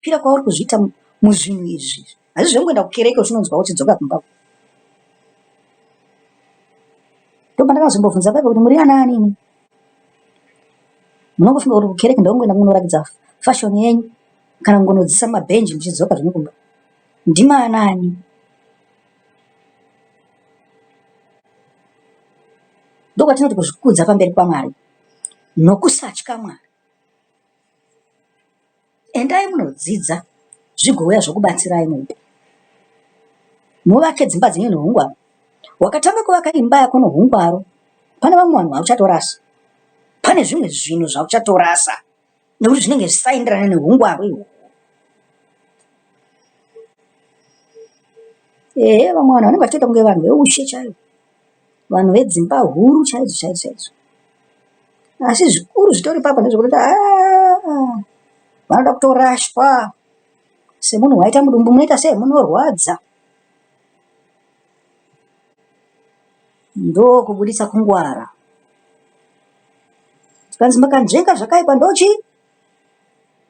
Pira kwauri kuzviita muzvinhu izvi hazvi zvekungoenda kukereke uchinonzwa uchidzoka kumba. Ndopandakazombobvunza paipa kuti muri ana ani imi? Munongofunga kuti kukereke ndokungoenda kunoratidza fashion yenyu kana kungonodzisa mabhenji muchidzoka zvenyu kumba. Ndimi ana ani? Ndokwatinoti kuzvikudza pamberi paMwari nokusatya Mwari. Endai munodzidza zvigouya zvokubatsirai muupenyu. Muvake dzimba dzenyu nohungwaru. Wakatanga kuvaka imba yako nohungwaru, pane vamwe vanhu vauchatorasa. Pane zvimwe zvinhu zvauchatorasa nekuti zvinenge zvisaenderane nehungwaru ihwohwo. Ehe, vamwe vanhu vanenge vachitoita kunge vanhu veushe chaivo. Vanhu vedzimba huru chaidzo chaidzo chaidzo. Asi zvikuru zvitori ipapo ndezvekuti haa vanoda kutorashwa semunhu waita mudumbu munoita sei munorwadza. Ndokubuditsa kungwara. Zvikanzi makanzvenga zvakaipa ndochii?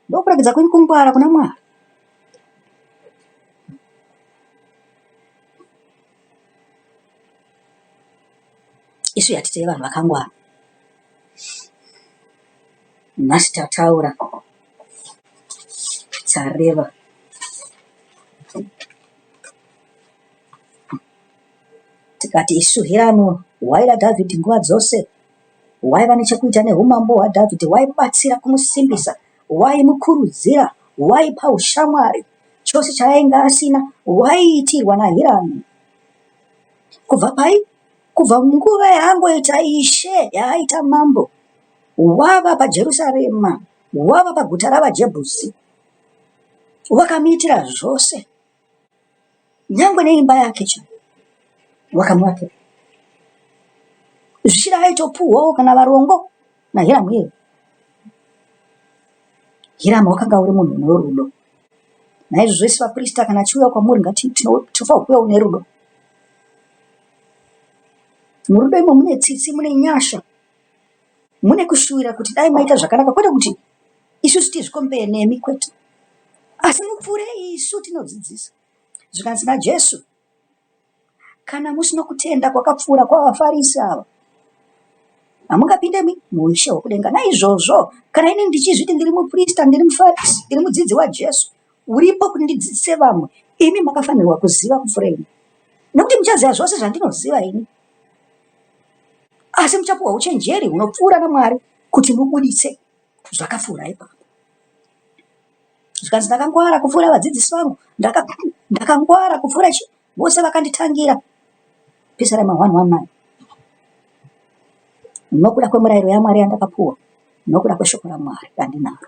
Ndokuratidza kwenyu kungwara kuna Mwari. Isu yatitei vanhu vakangwara. Nhasi tataura tareva. Tikati isu Hiramu waida Dhavhidhi nguva dzose, waiva nechekuita neumambo hwaDhavhidhi, waibatsira kumusimbisa, waimukurudzira, waipa ushamwari. Chose chaainge asina waiitirwa naHiramu. Kubva pai? Kubva munguva yaangoita ishe, yaaita mambo, wava paJerusarema, wava paguta ravaJebhusi, wakamuitira zvose. Nyangwe neimba yake chaiyo wakamuvakira. Zvichida aitopuhwawo kana varongo naHiramu iyeye. Hiramu wakanga uri munhu une rudo. Naizvozvo isu vaprista kana achiuya kwamuri ngati tinofanirwa kuuyawo nerudo. Murudo imo mune tsitsi, mune nyasha, mune kushuwira kuti dai maita zvakanaka kwete kuti isusu tizvikombeye nemi kwete asi mupfuure isu tinodzidzisa. Zvikanzi naJesu, kana musina kutenda kwakapfuura kwavaFarisi ava, hamungapinde muushe hwokudenga. Naizvozvo, kana ini ndichizviti ndiri muprista, ndiri muFarisi, ndiri mudzidzi waJesu, uripo kuti ndidzidzise vamwe, imi makafanirwa kuziva kupfuura ini, nokuti muchaziva zvose zvandinoziva ini, asi muchapiwa uchenjeri hunopfuura naMwari kuti mubuditse zvakapfuura ipapo. Zvikanzi ndakangwara kupfuura vadzidzisi vangu, ndakangwara kupfuura chi vose vakanditangira. Pisarema 119. Nokuda kwemurayiro yaMwari yandakapuwa, nokuda kweshoko raMwari randinaro.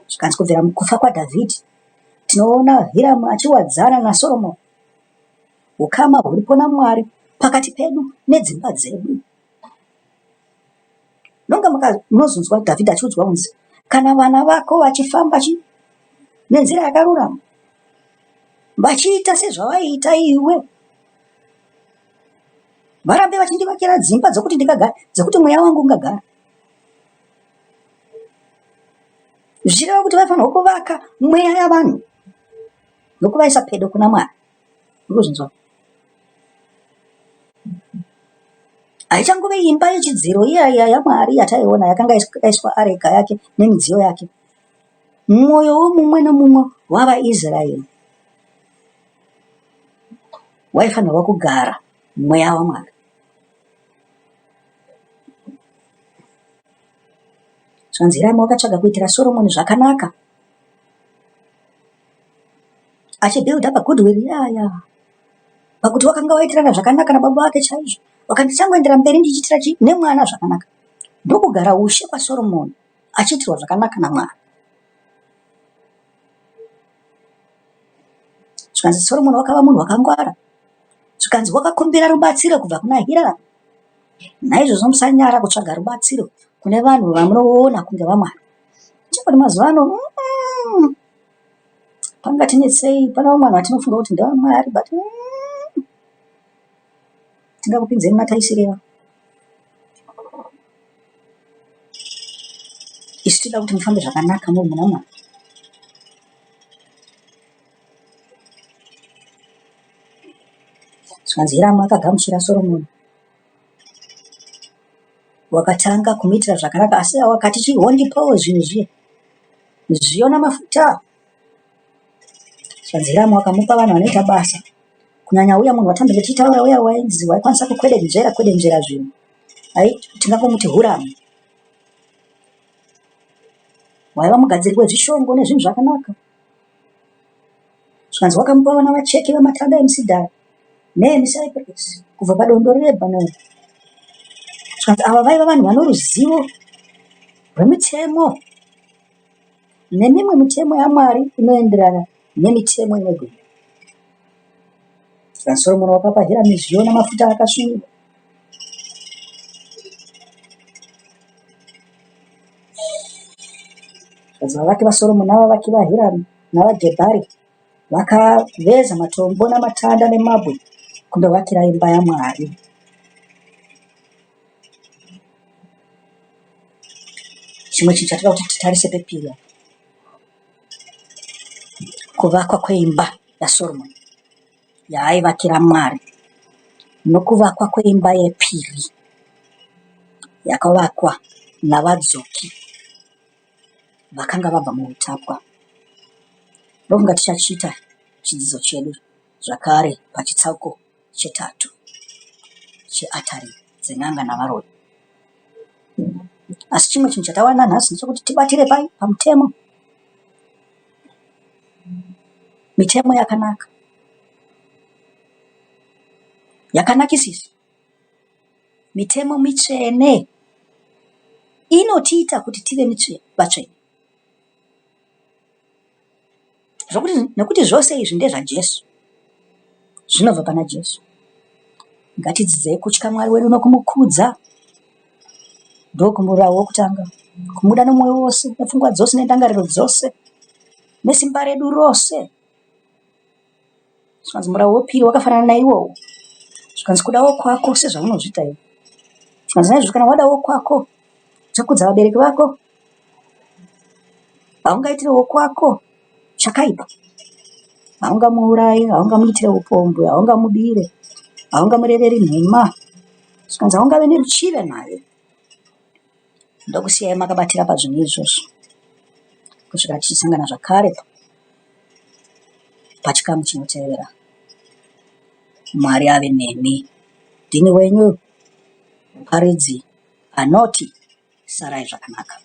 Zvikanzi kubvira mukufa kwaDhavhidhi, tinoona Hiramu achiwadzana naSoromoni. Ukama huripo naMwari pakati pedu nedzimba dzedu. Nonga munozonzwa Dhavhidhi achiudzwa kunzi kana vana vako vachifamba chi nenzira yakarurama vachiita sezvavaiita iwe varambe vachindivakira dzimba dzokuti ndingagara dzekuti mweya wangu ungagara zvichireva kuti vaifanirwa kuvaka mweya yavanhu nokuvaisa pedo kuna Mwari. Urikuzvinzwa? Haichangove imba yechidziro iya iya yaMwari yataiona yakanga yakaiswa areka yake nemidziyo yake. Mwoyo womumwe nomumwe wavaIsraeri waifanirwa kugara mweya waMwari. Zvanzi Hiramu wakatsvaga kuitira Soromoni zvakanaka achibuilda pagoodwill yaya pakuti wakanga waitirana zvakanaka nababa vake chaizvo vakati ndichangoendera mberi ndichiitira chi nemwana zvakanaka ndokugara ushe kwaSoromoni achiitirwa zvakanaka naMwari. Zvikanzi Soromoni wakava munhu wakangwara zvikanzi wakakumbira rubatsiro kubva kuna Hiramu. Naizvozvo musanyara kutsvaga rubatsiro kune vanhu vamunoona kunge vaMwari. Chingoti mazuva ano mm, pangatinetsei pane vamwe vanhu vatinofunga kuti ndevamwari but mm, tingakupinzei muna taisireva. Isu Isu tinoda kuti mufambe zvakanaka muri muna Mwari. Zvikanzi Hiramu akagamuchira Soromoni wakatanga kumuitira zvakanaka asi wakati chii hondipawo zvinhu zviye zviyo namafuta. Zvikanzi Hiramu akamupa vanhu vanoita basa kunyanya uya munhu watambenge tichitaura uya wainzi waikwanisa kukwedenzvera kwedenzvera zvinhu tingangomuti Huramu. Waiva mugadziri wezvishongo nezvinhu zvakanaka. Zvikanzi wakamupa vana vacheki vematanda emusidhari neemisaipuresi kubva padondo reRebhanoni. Zvikanzi ava vaiva vanhu vano ruzivo rwemitemo nemimwe mitemo yaMwari inoenderana nemitemo inegwinyo. Zvikanzi Soromoni wakapa Hirami zviyo namafuta akasvinura. Zvikanzi vavaki vaSoromoni navavaki vaHirami navaGebhari vakaveza matombo namatanda nemabwe kundovakira imba yaMwari. Chimwe chinhu chatoda kuti titarise pepiri apa, kuvakwa kweimba yaSoromoni yaaivakira Mwari nokuvakwa kweimba yepiri yakavakwa navadzoki vakanga vabva muutapwa. Ndofunga tichachiita chidzidzo chedu zvakare pachitsauko chetatu cheatari dzen'anga navaroyi. Asi chimwe chinhu chatawana nhasi ndechekuti tibatire pai pamutemo. Mitemo yakanaka, yakanakisisa. Mitemo mitsvene inotiita kuti tive vatsvene. Zvokuti nekuti zvose izvi ndezvaJesu, zvinobva pana Jesu. Ngatidzidzei kutya Mwari wedu nokumukudza. Ndokumurawo wokutanga, kumuda nomwoyo wose, nepfungwa dzose, nendangariro dzose, nesimba redu rose. Zvikanzi murawo wepiri wakafanana naiwowo. Zvikanzi kuda wokwako sezvaunozviita iwe. Zvikanzi naizvozvo kana wada wokwako, uchakudza vabereki vako. Haungaitire wokwako chakaipa. Haungamuurayi, haungamuitire upombwe, haungamubire, haungamureveri nhema. Zvikanzi haungave neruchiva naye. Ndokusiyai makabatira pazvinhu izvozvo kusvika tichisangana zvakare pachikamu chinotevera. Mwari ave nemi. Ndini wenyu muparidzi anoti sarai zvakanaka.